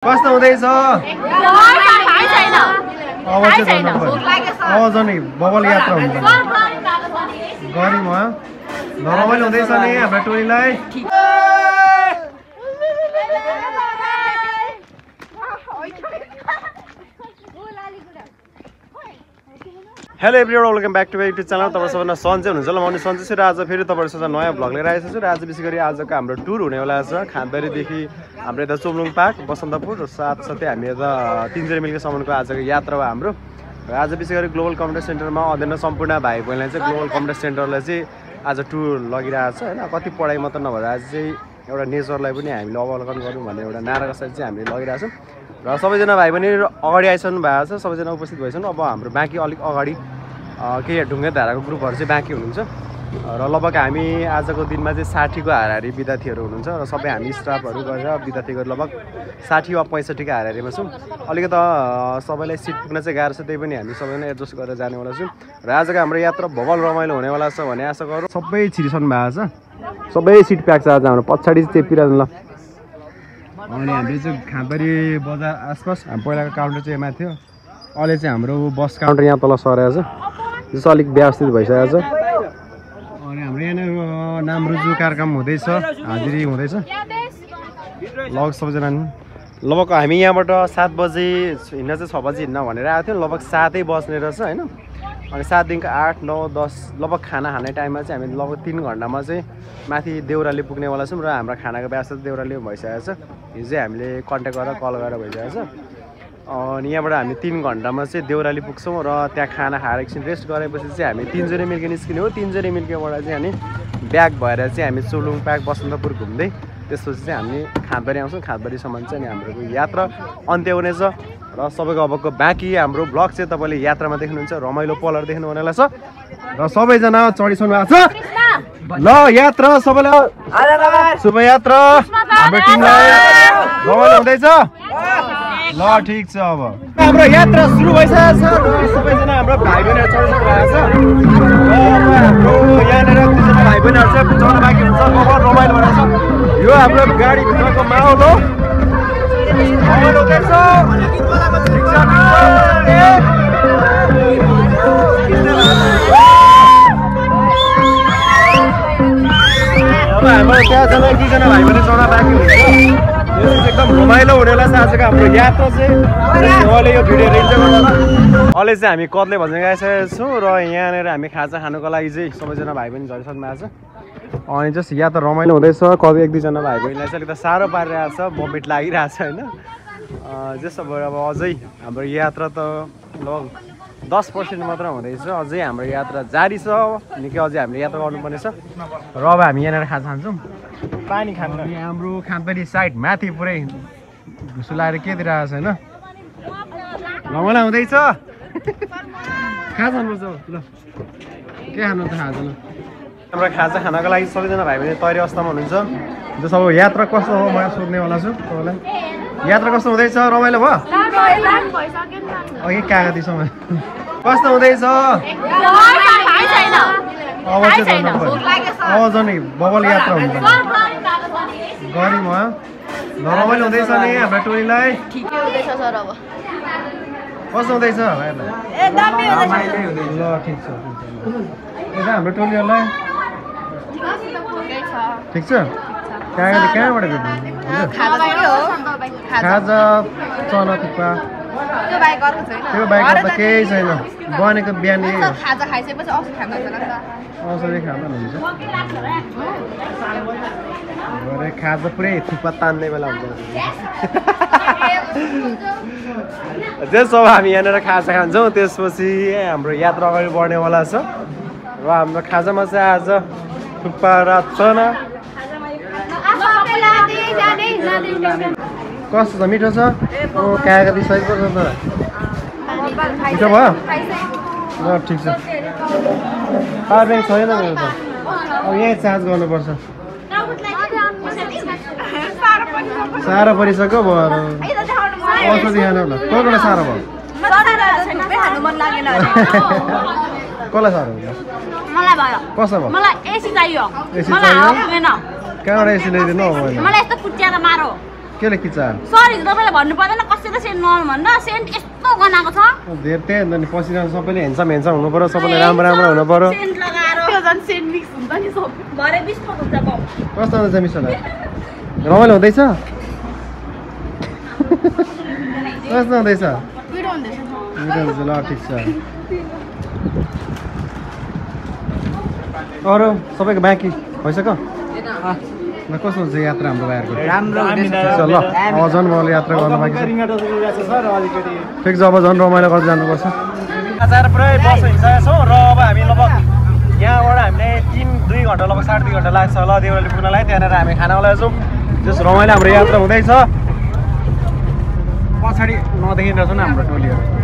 कस्तो हुँदैछ? अब झन् बबल यात्रा हुन्छ गरौँ रमाइलो हुँदैछ नि हाम्रो टोलीलाई। Hello everyone, welcome back to my YouTube channel. तपाईँ सबैजना सन्चै हुनुहुन्छ होला। म सन्चै छु र आज फेरि तपाईँहरूसँग नयाँ भ्लग लिएर आएको छु र आज विशेष गरी आजको हाम्रो टुर हुनेवाला छ। खाँदबारीदेखि हाम्रो यता चोम्लुङ पार्क बसन्तपुर र साथसाथै हामी यता तिनजरे मिल्केसम्मको आजको यात्रा हो हाम्रो। र आज विशेष गरी ग्लोबल कम्प्युटर सेन्टरमा अध्ययन सम्पूर्ण भाइ बहिनीलाई चाहिँ ग्लोबल कम्प्युटर सेन्टरलाई चाहिँ आज टुर लगिरहेको छ होइन। कति पढाइ मात्र नभएर आज चाहिँ एउटा नेचरलाई पनि हामीले अवलोकन गरौँ भन्ने एउटा नाराका साथ चाहिँ हामीले लगिरहेको छौँ। र सबैजना भाइ बहिनी अगाडि आइसक्नु भएको छ, सबैजना उपस्थित भइसक्नु। अब हाम्रो बाँकी अलिक अगाडि केही ढुङ्गे धाराको ग्रुपहरू चाहिँ बाँकी हुनुहुन्छ र लगभग हामी आजको दिनमा चाहिँ 60को हाराहारी विद्यार्थीहरू हुनुहुन्छ र सबै हामी स्टाफहरू गरेर विद्यार्थीहरू लगभग 60 वा 65 का हाराहारीमा छौँ। अलिकति सबैलाई सिट पुग्न चाहिँ गाह्रो छ, त्यही पनि हामी सबैजना एडजस्ट गरेर जानेवाला छौँ। र आजको हाम्रो यात्रा भबल रमाइलो हुनेवाला छ भन्ने आशा गरौँ। सबै छिरिसक्नु भएको छ, सबै सिट प्याक छ आज हाम्रो। पछाडि चेपिरहेको ल। अनि हामीले चाहिँ खाँदबारी बजार आसपास हाम्रो पहिलाको काउन्टर चाहिँ यमा थियो, अहिले चाहिँ हाम्रो बस काउन्टर यहाँ तल सरेको छ, जस्तो अलिक व्यवस्थित भइसकेको छ। अनि हाम्रो यहाँनिर नाम रुजु कार्यक्रम हुँदैछ, हाजिरी हुँदैछ। लगभग सबैजना लगभग हामी यहाँबाट 7 बजी हिँड्न चाहिँ 6 बजी हिँड्न भनेर आएको थियो। लगभग 7 बज्ने रहेछ होइन। अनि 7देखिको 8, 9, 10 लगभग खाना खाने टाइममा चाहिँ हामी लगभग 3 घन्टामा चाहिँ माथि देउराली पुग्नेवाला छौँ। र हाम्रो खानाको व्यवस्था देउराली भइसकेको छ। हिजो चाहिँ हामीले कन्ट्याक्ट गरेर कल गरेर भइसकेको छ। अनि यहाँबाट हामी 3 घन्टामा चाहिँ देउराली पुग्छौँ र त्यहाँ खाना खाएर एकछिन रेस्ट गरेपछि चाहिँ हामी तिनजरे मिल्के निस्किने हो। तिनजरे मिल्केबाट चाहिँ हामी ब्याक भएर चाहिँ हामी चोलुङ पार्क बसन्तपुर घुम्दै त्यसपछि चाहिँ हामी खाँदबारी आउँछौँ। खाँदबारीसम्म चाहिँ हाम्रो यात्रा अन्त्य हुनेछ र सबैको अबको बाँकी हाम्रो ब्लग चाहिँ तपाईँले यात्रामा देख्नुहुन्छ, रमाइलो पलहरू देख्नु हुनेवाला छ। र सबैजना चढिसक्नु भएको छ ल। यात्रा सबैलाई शुभ यात्रा। हाम्रो टिमलाई रमाइलो हुँदैछ ल। ठिक छ, अब हाम्रो यात्रा सुरु भइसकेको छ र सबैजना हाम्रो भाइ बहिनीहरू चढिसक्नु भएको छ। र हाम्रो यहाँनिर दुईजना भाइ बहिनीहरू चाहिँ चढ्न बाँकी हुन्छ। अब रमाइलो हुँदैछ। यो हाम्रो गाडीभित्रको माहौल हो, रमाइलो हुँदैछ। अब हाम्रो त्यहाँजना दुईजना भाइ बहिनी चढ्न बाँकी हुन्छ। यो एकदम रमाइलो हुनेवाला छ आजको हाम्रो यात्रा चाहिँ। अहिले यो भिडियो इन्जोय गर्नु। अहिले चाहिँ हामी कत्ले भन्ने गइसकेको छौँ र यहाँनिर हामी खाजा खानुको लागि चाहिँ सबैजना भाइ बहिनी झरिसक्नु भएको छ। अनि जस्ट यात्रा रमाइलो हुँदैछ। कति 1-2जना भाइ बहिनीलाई चाहिँ अलिकति साह्रो पारिरहेको छ, बमिट लागिरहेको छ होइन। जस्तो भयो अब अझै हाम्रो यात्रा त लगभग 10% मात्र हुँदैछ। अझै हाम्रो यात्रा जारी छ, निकै अझै हामीले यात्रा गर्नुपर्ने छ। र अब हामी यहाँनिर खाजा खान्छौँ, पानी खानु। हाम्रो खाँदबारी साइड माथि पुरै घुसु लगाएर के दिइरहेको छ होइन। रमाइलो हुँदैछ। खाजा खानुपर्छ ल। के खानु त खाजा ल। हाम्रो खाजा खानको लागि सबैजना भाइ बहिनी तयारी अवस्थामा हुनुहुन्छ। जस्तो अब यात्रा कस्तो हो म सोध्नेवाला छु तपाईँलाई। यात्रा कस्तो हुँदैछ? रमाइलो भयो? अघि कागतीसँग कस्तो हुँदैछ? अब चाहिँ अब झन् बबल यात्रा हुन्छ गरौँ रमाइलो हुँदैछ नि हाम्रो टोलीलाई। कस्तो हुँदैछ? ल ठिक छ। यता हाम्रो टोलीहरूलाई ठिक छ। कहाँबाट भेट्नु? खाजा चना थुक्पा त्यो बाहेक त केही छैन। बनेको बिहान औषधि खाँदा हुन्छ। भरे खाजा पुरै थुक्पा तान्ने बेला हुन्छ। त्यसो हामी यहाँनिर खाजा खान्छौँ, त्यसपछि हाम्रो यात्रा अगाडि बढ्नेवाला छ। र हाम्रो खाजामा चाहिँ आज थुक्पा र चना। कस्तो छ? मिठो छ? कागती सही पर्छ त। मिठो भयो? ल ठिक छ। पावर ब्याङ्क छैन मेरो त, अब यहीँ चार्ज गर्नुपर्छ। साह्रो परिसक्यो भयो। औषधि खानु ल। कोही साह्रो भयो? कसलाई साह्रो हुन्छ? कसो भयो? मलाई एसी चाहियो। एसी चाहियो? कहाँबाट एसी ल्याइदिनु? मलाई यस्तो कुट्याएर मारो। केले किचा सरी तपाईलाई भन्नु पर्दैन कसैले सेन्ट नल भन्न सेन्ट यस्तो गनाको छ धेरै त्यही अन्त नि पसिना सबैले हेन्सम हुनु पर्यो सबैले राम्रो राम्रो हुनु पर्यो सेन्ट लगाएर त्यो झन् सेन्ट मिक्स हुन्छ नि सब भरे बिस्कुट हुन्छ बाउ कस्तो हुन्छ मिसोला रमाइलो हुँदैछ कस्तो हुँदैछ पिरो हुँदैछ ल ठिक छ अरू सबैको बाँकी भइसक्यो ल कस्तो हुन्छ यात्रा हाम्रो बाहिरको राम्रो ल अब झन् म यात्रा गर्नु बाँकी छ ठिक छ अब झन् रमाइलो गर्दै जानुपर्छ आज पुरै बस हिँडिसकेका छौँ र अब हामी लगभग यहाँबाट हामीले 2 घन्टा लगभग 2.5 घन्टा लाग्छ ल देउराली पुग्नलाई त्यहाँनिर हामी खाना लगाउँछौँ जस रमाइलो हाम्रो यात्रा हुँदैछ पछाडि नदेखिरहेछ नि हाम्रो टोलीहरू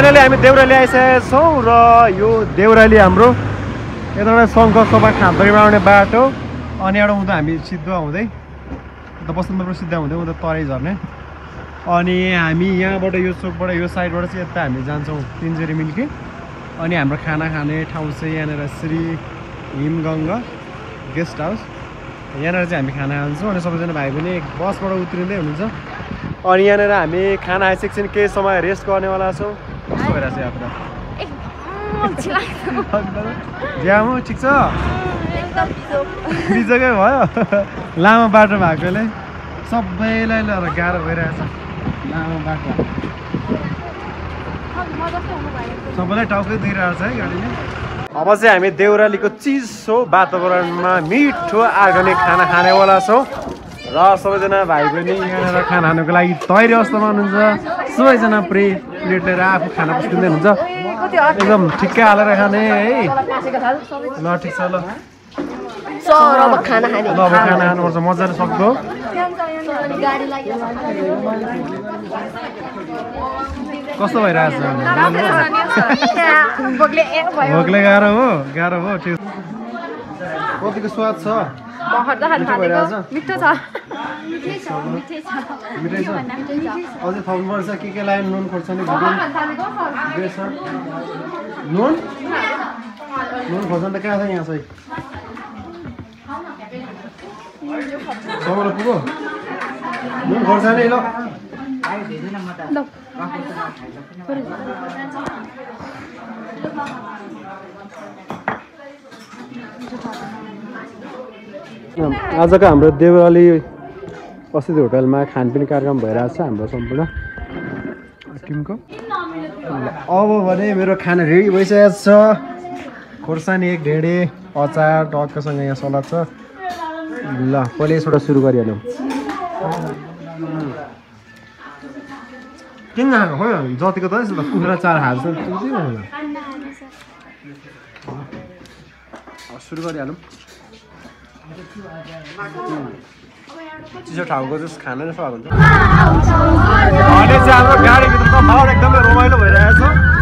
फाइनली हामी देउराली आइसकेका छौँ र यो देउराली हाम्रो यताबाट शङ्कर सभा खाँदरीमा आउने बाटो अनि एउटा उता हामी सिद्धुवा हुँदै उता बसन्तपुर सिद्धुवा हुँदै उता तराई झर्ने अनि हामी यहाँबाट यो चोकबाट यो साइडबाट चाहिँ यता हामी जान्छौँ तिनजेरी मिल्की अनि हाम्रो खाना खाने ठाउँ चाहिँ यहाँनिर श्री हिमगङ्गा गेस्ट हाउस यहाँनिर चाहिँ हामी खाना खान्छौँ अनि सबैजना भाइ पनि बसबाट उत्रिँदै हुनुहुन्छ अनि यहाँनिर हामी खाना आइसकेपछि केही समय रेस्ट गर्नेवाला छौँ कस्तो भइरहेको छ यात्रा ज्याम ठिक छ बिजोकै भयो लामो बाटो भएकोले सबैलाई लिएर गाह्रो भइरहेछ लामो बाटो सबैलाई टाउकै दिइरहेको छ है गाडीले अब चाहिँ हामी देउरालीको चिसो वातावरणमा मिठो अर्ग्यानिक खाना खानेवाला छौँ र सबैजना भाइ बहिनी यहाँनिर खाना खानुको लागि तयारी अवस्थामा हुनुहुन्छ सबैजना प्लेट लिएर आफू खाना पुस्किँदै हुनुहुन्छ एकदम ठिक्कै हालेर खाने है ल ठिक छ ल अब खाना खानुपर्छ मजाले सक्दो कस्तो भइरहेछ भोकले गाह्रो हो ठिक कतिको स्वाद छ मिठो छ अझै थप्नुपर्छ के लायो नुन खोर्सानी नुन खोर्सानी त कहाँ छ यहाँ चाहिँ सबैलाई पुग्यो नुन खोर्सानी ल आजको हाम्रो देउराली अवस्थित होटलमा खानपिन कार्यक्रम भइरहेको छ हाम्रो सम्पूर्ण टिमको अब भने मेरो खाना रेडी भइसकेको छ खोर्सानी एक ढेँडे अचार टक्कसँग यहाँ सलाद छ ल पहिले यसबाट सुरु गरिहालौँ किन खाएको खै जतिको त यसो कुखुरा चार हाल्छ सुरु गरिहालौँ चिसो ठाउँको चाहिँ खाना नै स्वाद हुन्छ भने चाहिँ हाम्रो गाडीभित्रको माहौल एकदमै रमाइलो भइरहेको छ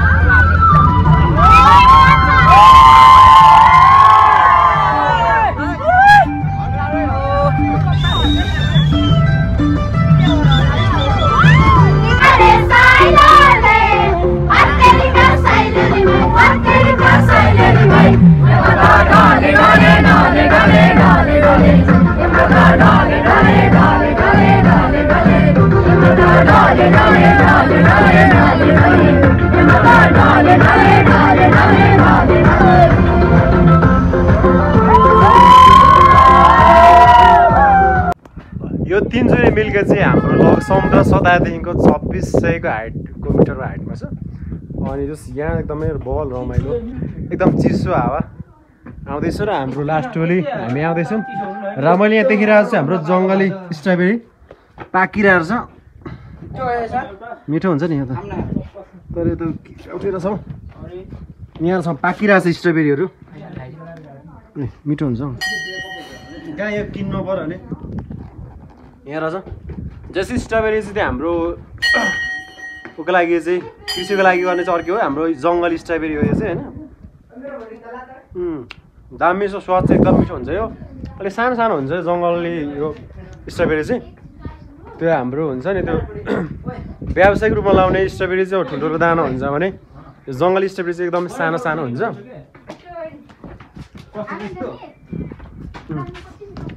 तिनचुरे मिल्के चाहिँ हाम्रो लग समुद्र सतहदेखिको 2600 हाइटको मिटरको हाइटमा छ। अनि जस यहाँ एकदमै बल रमाइलो एकदम चिसो हावा आउँदैछ र हाम्रो लास्ट टोली हामी आउँदैछौँ र मैले यहाँ देखिरहेको छु हाम्रो जङ्गली स्ट्रबेरी पाकिरहेको छ। मिठो हुन्छ नि यहाँ त तर यो त उठेर छ यहाँसम्म पाकिरहेको छ स्ट्रबेरीहरू मिठो हुन्छ कहाँ यो किन्नु पऱ्यो भने यहाँ रहेछ जस्तै स्ट्रबेरी चाहिँ त्यो हाम्रो को लागि चाहिँ कृषिको लागि गर्ने चाहिँ अर्कै हो हाम्रो जङ्गली स्ट्रबेरी हो यो चाहिँ होइन दामी छ स्वाद चाहिँ एकदम मिठो हुन्छ यो अलिक सानो सानो हुन्छ जङ्गली यो स्ट्रबेरी चाहिँ त्यो हाम्रो हुन्छ नि त्यो व्यावसायिक रूपमा लाउने स्ट्रबेरी चाहिँ ठुल्ठुलो दाना हुन्छ भने यो जङ्गली स्ट्रबेरी चाहिँ एकदम सानो सानो हुन्छ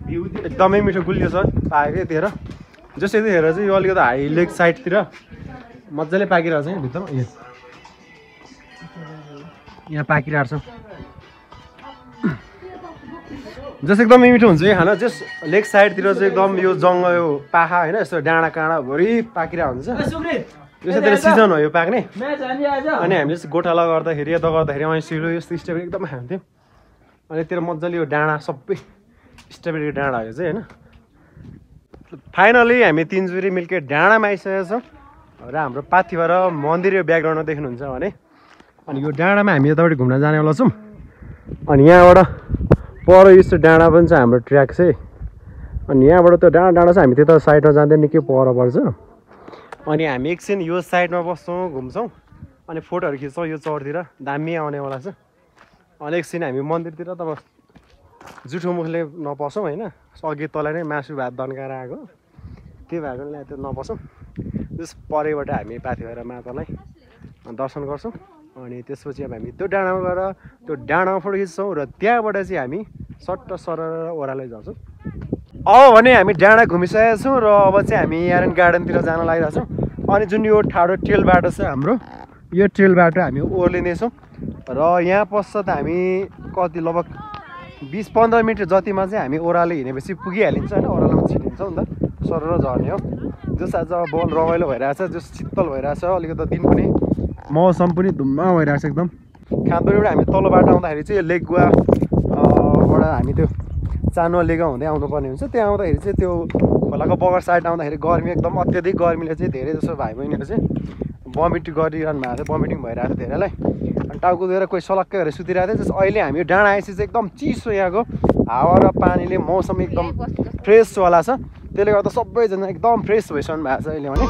एकदमै मिठो गुलियो छ पाएको यतिखेर जस्तो यतिखेर चाहिँ यो अलिकति हाई लेग साइडतिर मजाले पाकिरहेको छ यहाँ भित्रमा यहाँ पाकिरहेको छ जस एकदमै मिठो हुन्छ यो खाना जस लेग साइडतिर चाहिँ एकदम यो जङ्गल यो पाखा होइन यस्तो डाँडा काँडाभरि पाकिरहेको हुन्छ यसोतिर सिजन हो यो पाक्ने अनि हामीले चाहिँ गोठाला गर्दाखेरि यता गर्दाखेरि ऐँसिलो यस्तो स्ट्रबेरी एकदमै खान्थ्यौँ अनि यतिर मजाले यो डाँडा सबै स्ट्रबेरीको डाँडा यो चाहिँ होइन फाइनली हामी तिनचुरे मिल्के डाँडामा आइसकेको छौँ र हाम्रो पाथिभएर मन्दिर यो ब्याकग्राउन्डमा देख्नुहुन्छ भने अनि यो डाँडामा हामी यतापट्टि घुम्न जानेवाला छौँ अनि यहाँबाट पर यस्तो डाँडा पनि छ हाम्रो ट्र्याक चाहिँ अनि यहाँबाट त्यो डाँडा छ हामी त्यता साइडमा जाँदै निकै पर पर्छ अनि हामी एकछिन यो साइडमा बस्छौँ घुम्छौँ अनि फोटोहरू खिच्छौँ यो चौरतिर दामी आउनेवाला छ अनि एकछिन हामी मन्दिरतिर तब जुठो मुखले नपसौँ होइन अघि तँलाई नै मासु भात दन्काएर आएको त्यही भएकोले त्यो नपसौँ जस परेबाट हामी पाथिभएर मातालाई दर्शन गर्छौँ अनि त्यसपछि अब हामी त्यो डाँडामा गएर त्यो डाँडामा फोटो खिच्छौँ र त्यहाँबाट चाहिँ हामी सट्ट सरर ओह्रालै जान्छौँ अब भने हामी डाँडा घुमिसकेका छौँ र अब चाहिँ हामी यारन गार्डनतिर जान लागिरहेको छौँ अनि जुन यो ठाडो ट्रेल बाटो छ हाम्रो यो ट्रेल बाटो हामी ओर्लिँदैछौँ र यहाँ पश्चात हामी कति लगभग 20-15 मिनट जतिमा चाहिँ हामी ओह्रालो हिँडेपछि पुगिहालिन्छ होइन ओह्रालोमा छिटिन्छौँ नि त सरर झर्ने हो जस आज बल रमाइलो भइरहेछ जस शीतल भइरहेछ अलिकति दिन पनि मौसम पनि धुम्म भइरहेछ एकदम खाँदोबाट हामी तल्लो बाटो आउँदाखेरि चाहिँ लेगुवाबाट हामी त्यो चानुवा लेगा हुँदै आउनुपर्ने हुन्छ त्यहाँ आउँदाखेरि चाहिँ त्यो खोलाको बगर साइड आउँदाखेरि गर्मी एकदम अत्याधिक गर्मीले चाहिँ धेरै जसो भाइ बहिनीहरू चाहिँ भमिट गरिरहनु भएको थियो भमिटिङ भइरहेको थियो धेरैलाई अनि टाउको दिएर कोही सलक्कै भएर सुतिरहेको थियो जस अहिले हामी डाँडा आएपछि चाहिँ एकदम चिसो यहाँको हावा र पानीले मौसम एकदम फ्रेसवाला छ त्यसले गर्दा सबैजना एकदम फ्रेस भइसक्नु भएको छ अहिले भने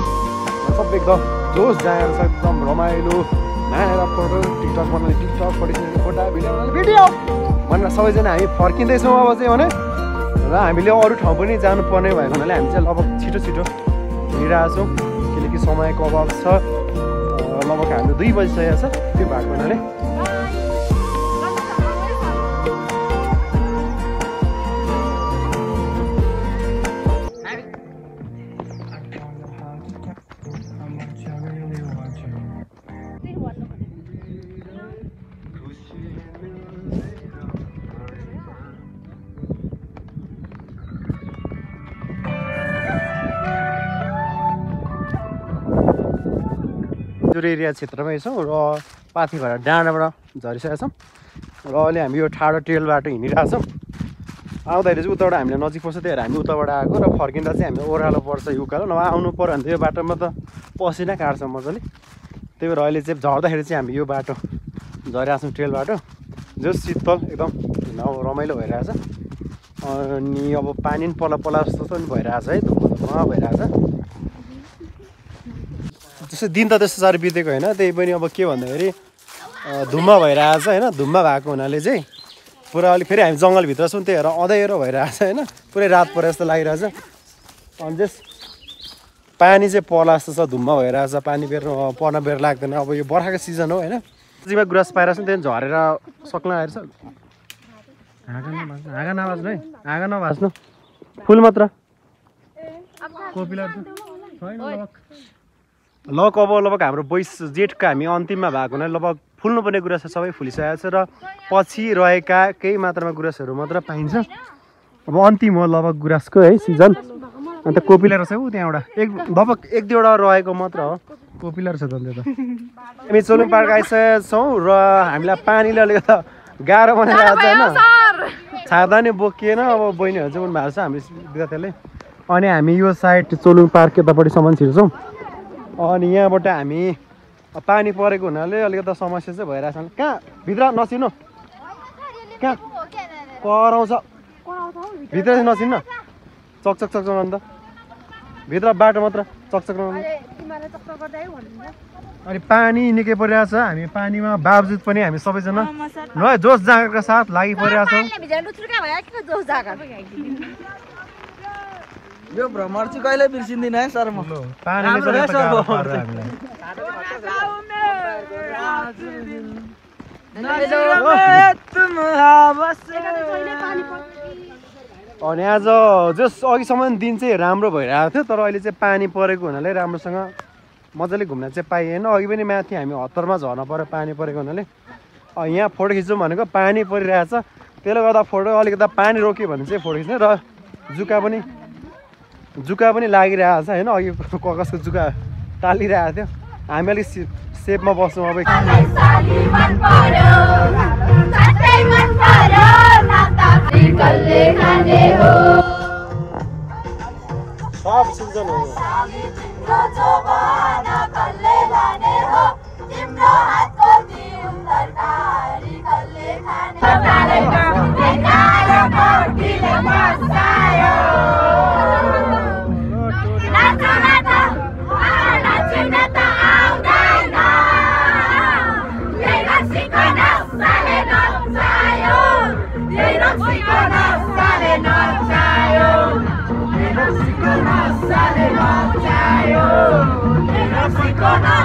सबै एकदम जोस जाएर छ एकदम रमाइलो नाएर फोटो टिकटक बनाउने टिकटक फोटो भिडियो भनेर सबैजना हामी फर्किँदैछौँ अब चाहिँ भने र हामीले अरू ठाउँ पनि जानुपर्ने भएको हुनाले हामी चाहिँ लगभग छिटो छिटो हिँडिरहेको छौँ किनकि समयको अभाव छ लगभग हाम्रो 2 बजिसकेको छ त्यो भएको हुनाले एरिया क्षेत्रमै छौँ र पाथिभएर डाँडाबाट झरिसकेका छौँ र अहिले हामी यो ठाडो ट्रेल बाटो हिँडिरहेको छौँ आउँदाखेरि चाहिँ उताबाट हामीले नजिक पर्छ त्यही भएर हामी उताबाट आएको र फर्किँदा चाहिँ हामी ओह्रालो पर्छ उकालो नभए आउनु पऱ्यो भने त यो बाटोमा त पसिना काट्छ मजाले त्यही भएर अहिले चाहिँ झर्दाखेरि चाहिँ हामी यो बाटो झरिरहेको छौँ ट्रेल बाटो जो शीतल एकदम रमाइलो भइरहेछ अनि अब पानी पनि पल्ला पल्ला जस्तो पनि भइरहेछ है धुम्म भइरहेछ त्यस्तो दिन त त्यस्तो साह्रो बितेको होइन त्यही पनि अब के भन्दाखेरि धुम्म भइरहेछ होइन धुम्म भएको हुनाले चाहिँ पुरा अलिक फेरि हामी जङ्गलभित्र छौँ त्यही भएर अँध्यारो भइरहेछ होइन पुरै रात परे जस्तो लागिरहेछ अनि त्यस पानी चाहिँ पर्ला जस्तो छ धुम्म भइरहेछ पानी पर्न बेर लाग्दैन अब यो बर्खाको सिजन हो होइन जीवा गुराँस पाइरहेको छ त्यहाँदेखि झरेर सक्न आएछ हाँगा नभाज्नु है हाँगा नभाज्नु फुल मात्र कोपिला लगभग अब लगभग हाम्रो जेठको हामी अन्तिममा भएको हुनाले लगभग फुल्नुपर्ने गुराँसहरू सबै फुलिसकेको छ र पछि रहेका केही मात्रामा गुराँसहरू मात्र पाइन्छ अब अन्तिम हो लगभग गुराँसको है सिजन अन्त कोपिला रहेछ ऊ त्यहाँ एउटा एक दुईवटा रहेको मात्र हो कोपिला रहेछ त अन्त हामी चोलुङ पार्क आइसकेका छौँ र हामीलाई पानीले अलिकति गाह्रो बनाइरहेको छ होइन छाता नि बोकिएन अब बहिनीहरू चाहिँ उनी भएको छ हामी विद्यार्थीले अनि हामी यो साइड चोलुङ पार्क यतापट्टिसम्म छिर्छौँ अनि यहाँबाट हामी पानी परेको हुनाले अलिकति समस्या चाहिँ भइरहेछ कहाँ भित्र नछिर्नु कहाँ कराउँछ भित्र चाहिँ नछिर्न चकचक अन्त भित्र बाटो मात्र चकचक अनि पानी निकै परिरहेछ हामी पानीमा बावजुद पनि हामी सबैजना न जोस जागरका साथ लागि परिरहेछौँ यो भ्रमण चाहिँ कहिले बिर्सिँदैन है सर म अनि आज जस अघिसम्म दिन चाहिँ राम्रो भइरहेको थियो तर अहिले चाहिँ पानी परेको हुनाले राम्रोसँग मजाले घुम्न चाहिँ पाइएन अघि पनि माथि हामी हतारमा झर्न पर्यो पानी परेको हुनाले यहाँ फोटो खिच्छौँ भनेको पानी परिरहेछ त्यसले गर्दा फोटो अलिकति पानी रोक्यो भने चाहिँ फोटो खिच्ने र जुका पनि लागिरहेको छ होइन अघि कगजको जुका टालिरहेको थियो हामी अलिक सेपमा बस्छौँ अब सब सिजन हो Gonna